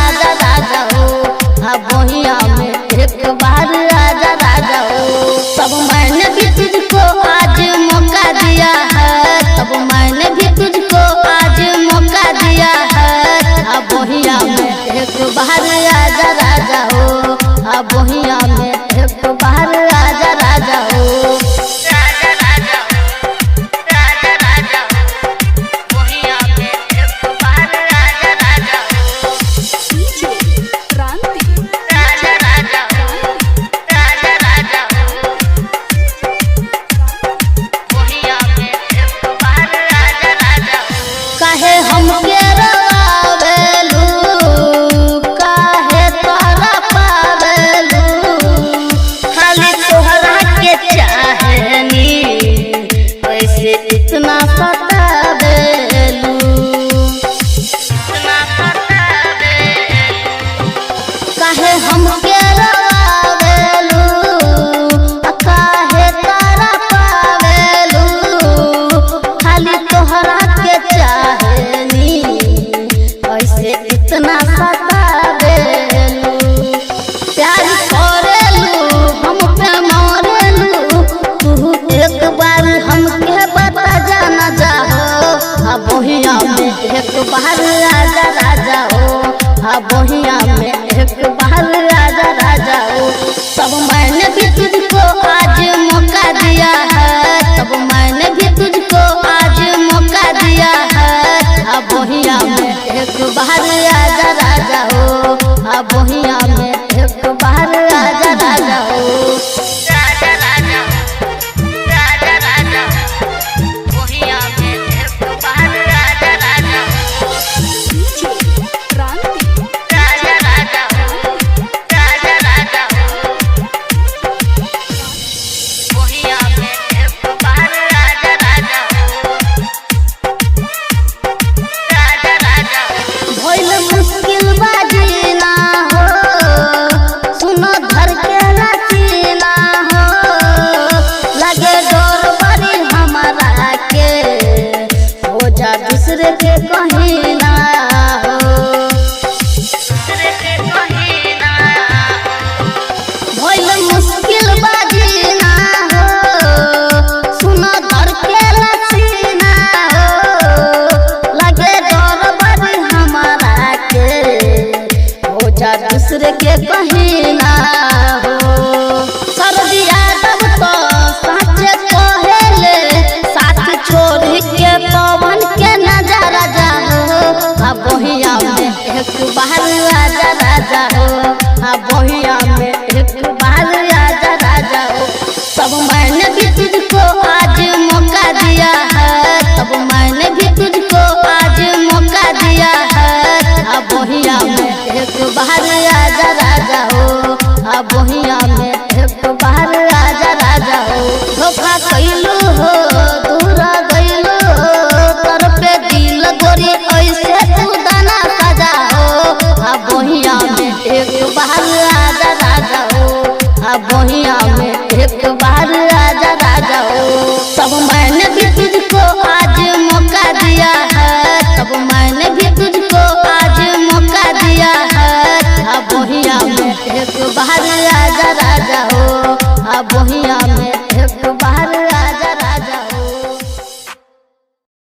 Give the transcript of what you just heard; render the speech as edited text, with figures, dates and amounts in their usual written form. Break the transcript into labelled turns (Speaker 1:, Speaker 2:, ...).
Speaker 1: आजा राजा हो, आ बहिया में एक बार आजा राजा हो। तब मैंने भी तुझको आज मौका दिया है, तब मैंने भी तुझको आज मौका दिया है, आ बहिया में एक बार आजा राजा हो, आ बहिया में एक बार आजा राजा हो।
Speaker 2: राजा राजा हो, राजा राजा हो, बहिया में एक बार राजा राजा हो।
Speaker 3: क्रांति
Speaker 2: राजा राजा हो, राजा राजा हो, बहिया में एक बार राजा राजा हो।
Speaker 1: काहे हमके रोआवेलू, काहे तोहरा पावेलू, खाली तोहरा के चाहेनी, ऐसे इतना सतावेलू।
Speaker 2: इतना सतावेलू,
Speaker 1: काहे हमके रोआवेलू, काहे तोहरा पावेलू, खाली तोहरा के चाहेनी, ऐसे इतना सतावेलू। प्यार करेलू हम पे मरेलू, तू एक बार हमके बता जाना जाहो, आ बहिया में एक बार आजा राजा हो, आ बहिया में एक बार आजा राजा हो। तब मैंने भी तुझको आज मौका दिया है, तब मैंने भी तुझको आज मौका दिया है, आ बहिया में एक बार आजा राजा हो, आ बहिया में एक बार आजा राजा हो।
Speaker 2: राजा राजा हो, राजा राजा हो, बहिया में एक बार राजा राजा हो।
Speaker 3: क्रांति
Speaker 2: राजा राजा हो, राजा राजा हो, बहिया में एक बार राजा राजा हो। राजा राजा हो,
Speaker 1: भइल मुश्किल बाजीना हो, सुनो धर के रचीना हो, लगे डोर बड़ी हमारा के, हो जा दूसरे के कहीं ना हो।
Speaker 2: दूसरे के कहीं ना हो,
Speaker 1: भइल मुश्किल बाजीना हो, सुनो धर के रचीना हो, लगे डोर बड़ी हमारा के, हो जा दूसरे के कहीं ना हो। सर्दिया तब तो साँचे कहेले, साथ छोड़ के पवन के नजारा जाहो, आ बहिया में एक बार आजा राजा हो, आ बहिया में एक बार आजा राजा हो। तब मैंने भी तुझको आज मौका दिया है, तब मैंने भी तुझको आज मौका दिया है, आ बहिया में एक बार आजा राजा हो, आ बहिया में एक बार आजा राजा हो। धोखा कैलू हो, दूर गैलू हो, तर पे दिल गोरी ऐसे तू दाना सजा हो, आ बहिया में एक बार आजा राजा हो, आ बहिया में एक बार आजा राजा हो। तब मैंने भी तुझको आज मौका दिया है, तब मैंने भी तुझको आज मौका दिया है, आ बहिया में एक बार आजा राजा।